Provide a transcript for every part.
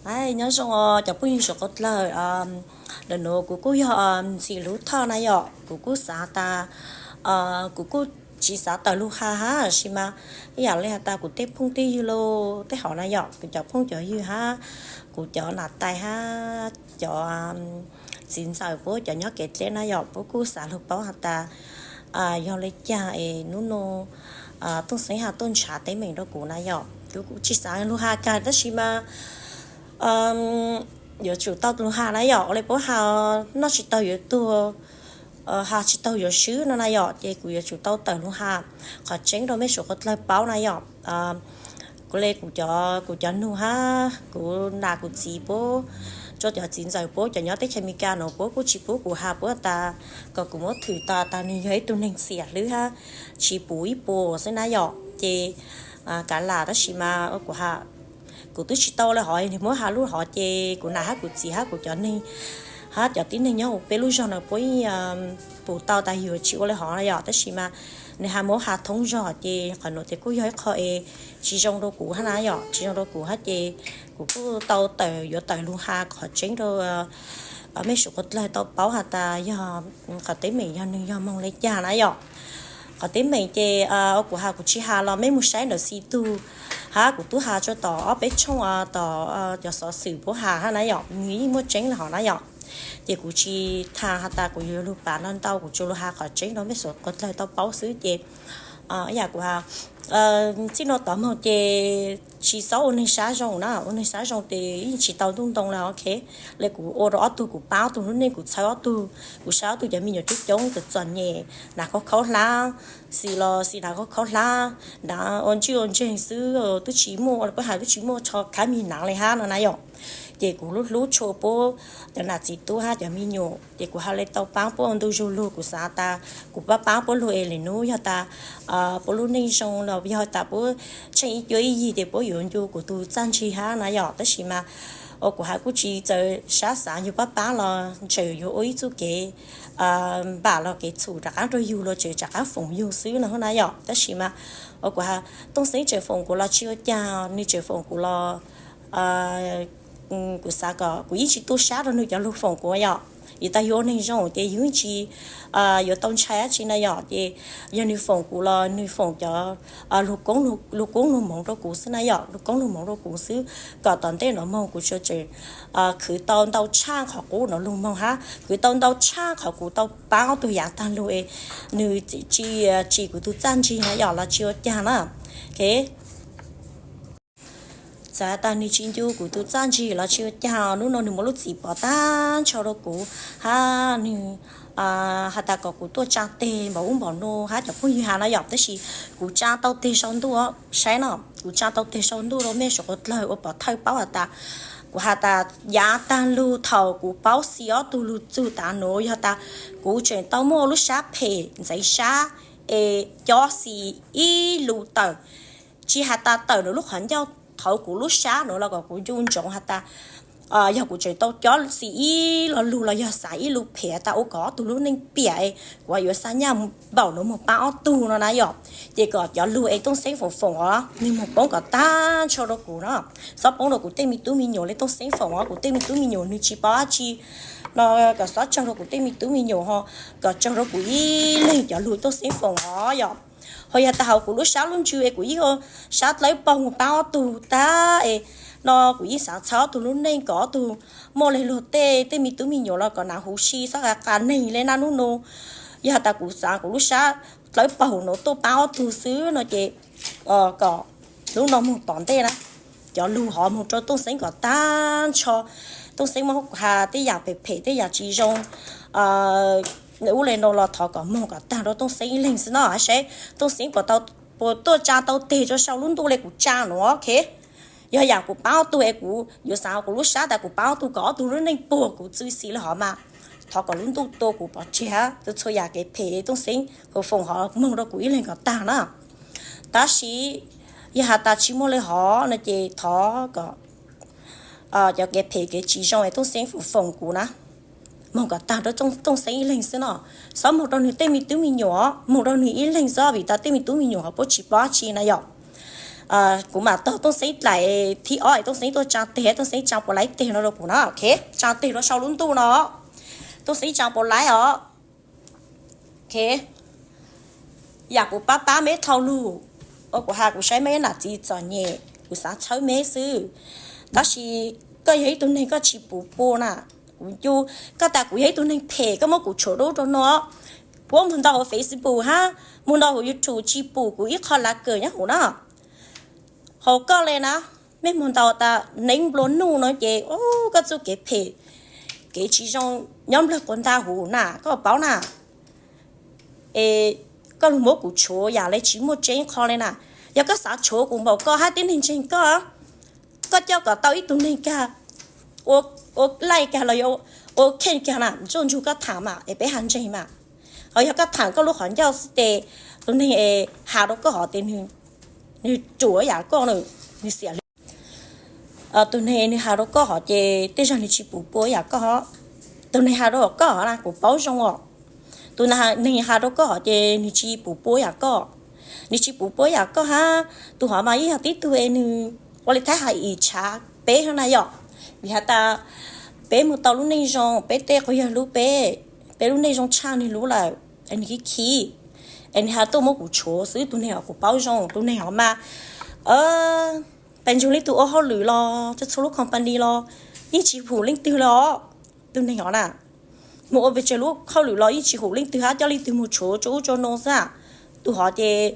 Ai, nyob zoo cov phooj ywg suav qhov dlawg. Ntawm nuav kuv kuj yog Ntxim Lub Thoj na yom. Kuv kuj xav tas, kuv kuj tsis xav tawm lug has hab, tab sis mas ib yam li has tas kuv tej phooj tej ywg los tej hov na yom, kuv cov phooj cov ywg hab, kuv cov nam tais hab, cov txiv ntxawm puab cov nyob kev dleb na yom, puab kuj xav lug paub has tas yog le caag es nub nua Tooj Xeeb has tuaj ntshav teeb meem rau kuv na yom. Kuv kuj tsis xav lug has kag tab sis mas yuav tsum tau lug has na yom. Ua le puab has, noj tsis taug yuav tuag, has tsis taug yuav swb no na yom, ces kuv yuav tsum tau tawm lug has qhov tseeb rau mej suav qhov dlawg paub na yom. Kuv le kuv cov, kuv cov nug hab kuv nam kuv txiv puab, rua cov txiv ntxawm puab cov nyob teb chaws Amelikas nuav puab kuj tsis pub kuv has, puab has tas kom kuv muab thwm tas tas nwg yog ib tug neeg txiam hlwb hab tsis puv ib puas xwb na yom. Ces kav lam tab sis mas kuv has, kuv twb tsis tau le hov nwg muab has lub hov ces kuv nam hab kuv txiv hab kuv cov neeg hab cov tib neeg nyob huv peb lub zog na puab yeej pum tau tas yus tsis ua le hov na yom. Tab sis mas nwg has muab has thoob zog ces qhov nuav ces kuj yog ib qho es tsis zoo rau kuv hab na yom, tsis zoo rau kuv hab ces kuv kuj tau tawm, yuav tawm lug has qhov tseeb rau mej suav qhov dlawg tau paub has tas yog qhov teeb meem yog nwg yog moog le caag na yom. Qhov teeb meem ces kuv has kuv tsis has los mej moog saib ntawm xi tug hab kuv tub has rua tom ob peb tshooj tom cov xov xwm puab has hab na yom, nwg yeej muaj tseeb le hov na yom. Ces kuv tsis tham has tas kuv yuav lug pav no ntau, kuv tsuas lug has qhov tseeb rau mej suav qhov dlawg tau paub xwb ces ib yam kuv has, txij no tod moog ces tsis xob ua neeg sab zoo na, ua neeg sab zoo ces yeej tsis tau ntuj ntoo le, ok. Le kuv ua rau ob tug, kuv paab ob tug lub neej, kuv txhawb ob tug, kuv saib ob tug cov me nyuam coob coob txom txom nyem, hnav khaub khaub hlab, xis los xis hnav khaub khaub hlab, hnav ua ntswj ua ntseeg xwb, twb tsis muaj, puab has twb tsis muaj tsho khab mis hnav le hab no na yom. Ces kuv lub hlub tshua puab cov nam txiv tub hab cov me nyuam ces kuv ha le tau paab puab ua ntu zug lug, kuv xav tas kuv paab paab puab lug es lwm nub yog tas puab lub neej zoo los yog tas puab tsheej ib cuab ib yig ces puab yuav ncu kuv tug txaj ntsig hab na yom. Tab sis mas ua kuv has kuj tsis txawv sab xav yug paab paab los tseem yuav ua ib txuj kev npam los kev txhum rov qaab rua yug los tseem rov qaab foom yug xwb no na yom. Tab sis mas ua kuv has Tooj Xeeb tseem foom kuv los tsis ua caag, nwg tseem foom kuv los kuv xav kom kuv yeej tsis tu sab rau nwg cov lug foom kuv yom. Vim tas yug ua neeg zoo ces yug yeej tsis yuav tau ntshai dab tsi na yom. Ces yog nwg foom kuv los nwg foom cov lug koob lug moov rau kuv xwb na yom, lug koob lug moov rau kuv xwb, kom tom ntej nuav moog kuv tsuas tseem khwv tau ntau tshaj qhov qub nuav lug moog hab khwv tau ntau tshaj qhov kuv tau paab ob tug yaav taag lug es nwg tsis tsim kuv tug txaj ntsig na yom los tsis ua caag na. Ok, txawm tas nwg tsis ncu kuv tug txaj ntsig los tsis ua caag, nub nua nwg muaj lub txim pov tag nrho rau kuv hab nwg has tas kom kuv tuaj tsaa teg npaum ub npaum nuav hab cov phooj ywg has na yom. Tab sis kuv tsaa tau teg sau ntuj saib no, kuv tsaa tau teg sau ntuj rau mej suav qhov dlawg ua pov thawj paub has tas kuv has tas yaav taag lug thaum kuv paub xis ob tug lug txug tav nuav yog tas kuv tseem tau muaj lub sab phem ntxeev sab es cob xis ib lug tawm, tsis has tas tawm nuav lub qhov ncauj thauv kuv lub sab nuav los kom kuv ncu ntsoov has tas yog kuv tseem tau cob xis ib lo lug los yog xav ib lug phem tas ua kom ob tug lub neej piam es kuv yuav xa nyaj npaum nuav moog paab ob tug no na yom. Ces kom cov lug es Tooj Xeeb foom foom os nwg moog poob kom tag nrho rau kuv no, xob poob rau kuv tej me tub me nyuam le Tooj Xeeb foom os. Kuv tej me tub me nyuam nwg tsis paub dab tsi no, kom xob tsaug rau kuv tej me tub me nyuam ho, kom tsaug rau kuv ib leeg cov lug Tooj Xeeb foom os yom. Ho yog tas hauv kuv lub sab lub ntsws es kuv yeej ua sab dlawb paug moog paab ob tug tag es no kuv yeej xav txhawb ob tug lub neej kom ob tug muaj le luag tej, tej me tub me nyuam los kom hnav huv si xob qas qas neeg le naj nub nua. Yog tas kuv xav kuv lub sab dlawb paug nuav tuaj paab ob tug xwb no ces kom lub no moog tom ntej na, cov lug hov moog rau Tooj Xeeb kom tag nrho. Tooj Xeeb muab has tej yaam phem phem tej yaam tsis zoo ub le no los thov kom moog kom tag rau Tooj Xeeb ib leeg xwb no. Saib Tooj Xeeb puas tau, puas tuaj tsaa tau teg rua sau lub ntuj le kuv tsaa nuav, ok. Yog yaam kuv paab ob tug es kuv yuav xav kuv lub sab tas kuv paab ob tug kom ob tug lub neej puag kuv txwv xis le hov mas thov kom lub ntuj tua kuv pov tseg hab txhua yaam kev phem Tooj Xeeb foom hov moog rau kuv ib leeg kom tag na. Tab sis yog has tas tsis muaj le hov no ces thov kom cov kev phem kev tsis zoo es Tooj Xeeb foom foom kuv na, moog kom tag rau Tooj Xeeb ib leeg xwb no. Xob moog rau nwg tej me tub me nyuam, moog rau nwg ib leeg xwb vim tas tej me tub me nyuam ho puab tsis paub dab tsi na yom. Kuv mam tog Tooj Xeeb dlaim thib ob es Tooj Xeeb tuaj tsaa teg, Tooj Xeeb tsaa puas laib teg no rau kuv na. Tsaa teg rau sau lub ntuj no, Tooj Xeeb tsaa puas laib os. Yam kuv pab pab meb dhau lug, ua kuv has kuv saib meb nam txiv txom nyem, kuv xav txhawb meb xwb. Tab sis koj yog ib tug neeg koj tsis pum pua na. Kuv cu, koj tas kuv yog ib tug neeg phem, koj muab kuv tshuav rau ub rau no. Puab moog ntau hauv Facebook hab moog ntau hauv YouTube tsis pum kuv ib qho lav kawm nyob hauv na. Hauv koj le na, mej moog ntau tas neeb nplua nuj no ces koj txuj kev phem, kev tsis zoo nyob nplawg quas nta huv na, koj paub na. Es koj lug muab kuv tshuav yam le tsis muaj tseeb qho le na. Yog koj xav tshuav kuv npaum koj hab tib neeg ntseeg koj, koj coj kom tau ib tug neeg kag ua laij kag los yog ua kheej kag na, ntsuj ntsug koj tham mas es peb has ntseeg mas. Ho yog koj tham koj lub qhov ncauj xwb ces tus neeg has rau koj hov ces nwg ruam yam koj, nwg xiam li. Tus neeg nwg has rau koj hov ces tej zag nwg tsis pum pua yam koj. Tus neeg has rau koj hov na kuv paub zoo os. Tus neeg has rau koj hov ces nwg tsis pum pua yam koj. Nwg tsis pum pua yam koj hab. Tus hov mas yeej yog tib tug es nwg ua li thaib has ib tshav peb hab na yom. Vim has tas peb moog tau lub neej zoo, peb tej qhov yog lub peb, peb lub neej zoo tshaj nwg lub lawm, nwg khib khib, es nwg has tuaj muab kuv tshuav xwb. Tus neeg hov kuv paub zoo, tus neeg hov mas pes ntsug leej twg ua hauj lwm los txhua lub company los yeej tsis hum leej twg le os. Tus neeg hov na, moog ua pes tsawg lub hauj lwm los yeej tsis hum leej twg hab coj leej twg moog tshuav tso ub tso no xwb. Tus hov ces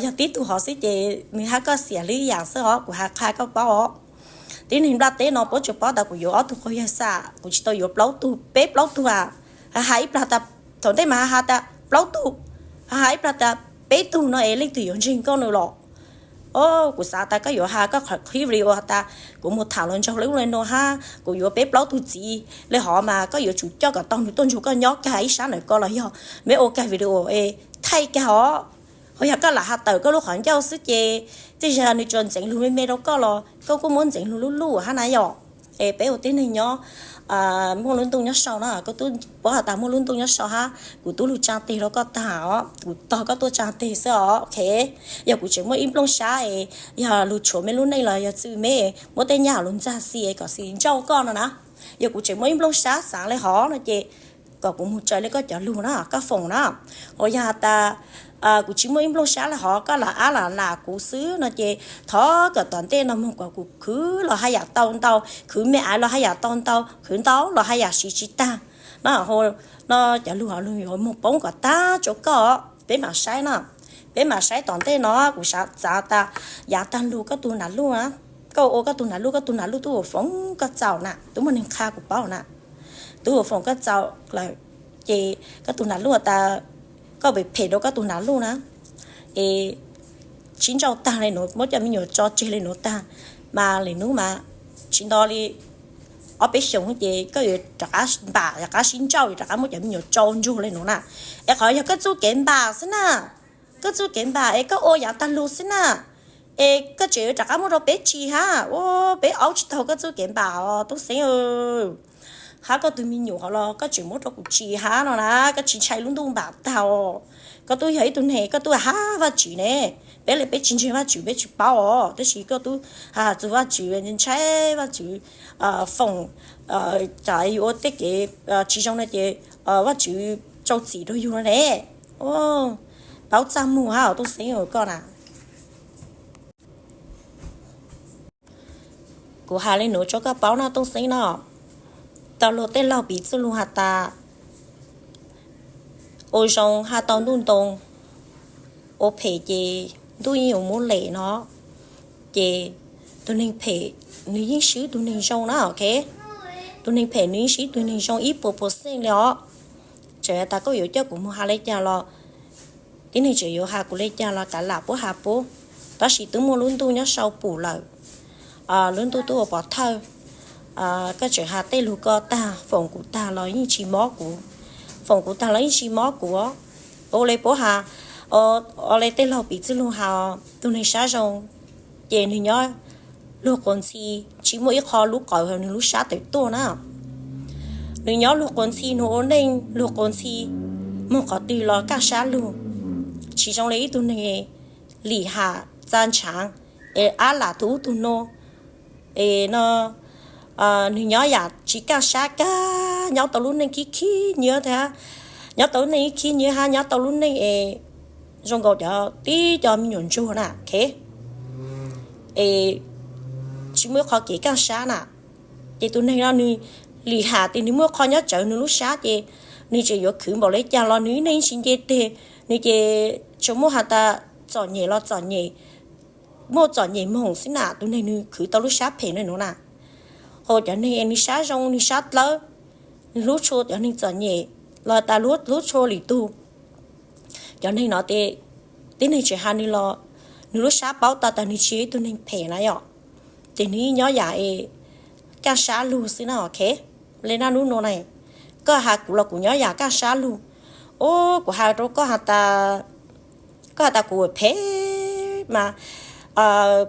yog tib tug hov xwb ces nwg hab koj xiam li yam xwb os, kuv has qha koj paub os. Tib neeg nplaj teb no puab tsuas paub tas kuv yuav ob tug quas yawg xam, kuv tsis tau yuav plaub tug peb plaub tug a. Has ib plag tas, thaum ntej mas has tas plaub tug, has ib plag tas peb tug no es leej twg yuav ntseeg koj no los? Kuv xav tas koj yuav has koj qhov clip video has tas kuv moog tham los ntsaug le ub le no hab kuv yuav peb plaub tug txiv le hov mas koj yuav tsum coj kom tau nwg tuaj ntsug koj nyob kag ib sab ntawm ko los yog meb ua kag video es thaij kag os. Ho yog koj lam has tawm koj lub qhov ncauj xwb ces tej zag nwg tsuas ntxeev lug me me rau koj los koj kuj muab ntxeev lug lub luj hab na yom. Es peb ua tib neeg nyob muaj lub ntuj nyob sau na, koj tub puab has tas muaj lub ntuj nyob sau hab kuv tub lug tsaa teg rau koj tag os, kuv tog koj tuaj tsaa teg xwb os. Ok, yog kuv tseem muaj ib nplooj sab es yog lug tshuav meb lub neej los yog txwm meb muab tej nyaj lug ntxag xis kom xis ntsauj koj no na, yog kuv tseem muaj ib nplooj sab xaav le hov no ces kom kuv moog tsaws le koj cov lug na, koj foom na. Ho yog has tas kuv tsis muaj ib nplooj sab le hov, koj lam ab lam nam kuv xwb no ces thov kom tom ntej no moog kom kuv khwv los haj yam tau ntau, khwv me aiv los haj yam tau ntau, khwv ntau los haj yam siv tsis tag. No, no cov lug hov lug yuav moog poob kom tag rua koj, peb mam saib na. Peb mam saib tom ntej no, kuv xav tas yav taag lug koj tug nam luj, koj ua koj tug nam luj, koj tug nam luj tub ua foom koj txaus na, tub muaj neeg qha kuv paub na. Tub ua foom koj txaus lawm ces koj tug nam luj tas koj phem phem rau koj tug nam luj na, es sib ntsauj tag le nuav, muab cov me nyuam tso tseg le nuav tag, mas le nuav mas tsis nto li ob peb xyoos ces koj yuav rov qab npam, rov qab sib ntsauj, yuav rov qab muab cov me nyuam tso ntsug le nuav na. Es qhov yog koj txuj kev npam xwb na, koj txuj kev npam es koj ua yav taag lug xwb na, es koj tseem yuav rov qab muab rau peb tsis hab, ua peb aub tsis taug koj txuj kev npam os Tub Xeeb. Hab koj tug me nyuam hov los koj tseem muab rau kuv tsis hab no na, koj tsis ntshai lub ntuj npam tag os. Koj tub yog ib tug neeg koj tub hab Vajtswv ne, peb le peb tsis ntseeg Vajtswv peb tsis paub os, tab sis koj tub has txug Vajtswv, ntshai Vajtswv foom, tas yug ua tej kev tsis zoo no ces Vajtswv rau txim rau yug no ne. Paub txaj muag hab os Tub Xeeb koj na. Kuv has le nuav rua koj paub no Tub Xeeb no, tau luag tej laug piv txwv lug has tas ua zoo hab tau ntuj ntoo, ua phem ces ntuj yeej yuav muab lem no. Ces tug neeg phem nwg yeej swb tug neeg zoo na, ok. Tug neeg phem nwg yeej swb tug neeg zoo ib puas puas xeej le os. Txawm tas koj yuav coj kuv moog has le caag los, tib neeg tseem yuav has kuv le caag los kav lam puab has puab, tab sis tub muaj lub ntuj nyob sau pum lawm. Lub ntuj tub ua pov thawj. Koj tseem has tej lug ko tag, foom kuv tag los yeej tsis mob kuv, foom kuv tag los yeej tsis mob kuv. Ua le puab has, ua le tej laug piv txwv lug has, tug neeg sab zoo ces nwg nyob luag quas ntxhi, tsis muaj ib qho lub qawv hauv nwg lub sab tawm tuaj na. Nwg nyob luag quas ntxhi, nwg ua neej luag quas ntxhi, moog qhov twg los kaj sab lug, tsis zoo le ib tug neeg lim ham txaj ntshav, Es ab lam tus ub tus no, es no, nws nyob yam tsis kaj sab kag, nyob tau lub neej khib khib nyiab thiab, nyob tau lub neej khib nyiab hab nyob tau lub neej es zoo nkaus cov tib co me nyuam ntsuag na, es tsis muaj ib qho kev kaj sab na. Ces tus neeg no nws lim ham tias nws muaj qhov nyob tsawv nws lub sab ces nws tseem yuav khwv npaum li cas los nws ib neeg tsis nce teg, nws ces tsuas muaj has tas txom nyem los txom nyem, muaj txom nyem moog xwb na. Tus neeg nws khwv tau lub sab phem no na, ho cov neeg nws sab zoo nws sab dlawb, nws hlub tshua cov neeg txom nyem los tas hlub tshua lwm tug. Cov neeg no tib neeg tseem has nws los nws lub sab paub tas tas nws tsis yog ib tug neeg phem na yom. Ces nws nyob yam es kaj sab lug xwb na. Ok, le naj nub no na, koj has kuv los kuv nyob yam kaj sab lug. Ub, kuv has rau koj has tas, koj has tas kuv phem mas,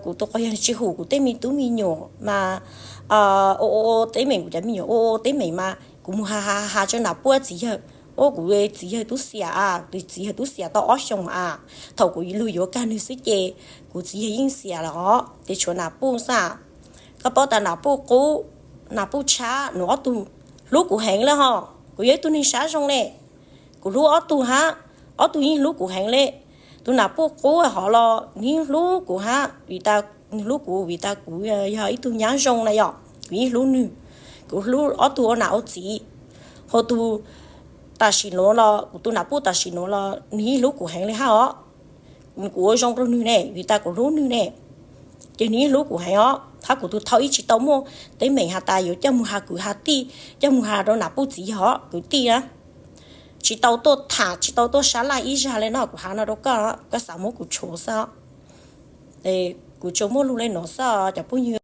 kuv tus quas yawg tsis hum kuv tej me tub me nyuam mas, ua ua teeb meem, kuv cov me nyuam ua ua teeb meem mas kuv mus has has has rau nam puj txiv yawg. Ub, kuv txiv yawg tub xiam a, kuv txiv yawg tub xiam tau ob xyoos a, thaum kuv lug yuav kag nws xwb ces kuv txiv yawg yeej xiam lawm os, ces tshuav nam puj xwb. Koj paub tas nam puj qub, nam puj tshab, nws ob tug hlub kuv heev li ho. Kuv yog ib tug neeg sab zoo ne, kuv hlub ob tug hab, ob tug yeej hlub kuv heev li. Tus nam puj qub hov los nws yeej hlub kuv hab, vim tas nws hlub kuv vim tas kuv yog ib tug nyab zoo na yom, kuv yeej hlub nws. Kuv hlub ob tug ua nam ua txiv, ho tus tam sim nuav los kuv tus nam puj tam sim nuav los nws yeej hlub kuv heev li hab os. Kuv ua zoo rau nws ne, vim tas kuv hlub nws ne, ces nws yeej hlub kuv heev os. Hab kuv tus thau ib tsis tau muaj teeb meem has tas yuav coj mus has kwv has tij, coj mus has rau nam puj txiv yawg os kwv tij na. Tsis tau tuaj tham, tsis tau tuaj sab laj ib zag li no, kuv has no rau koj, koj xav muab kuv tshuav xwb. Kuv tsuas muaj lug li no xwb cov phooj ywg.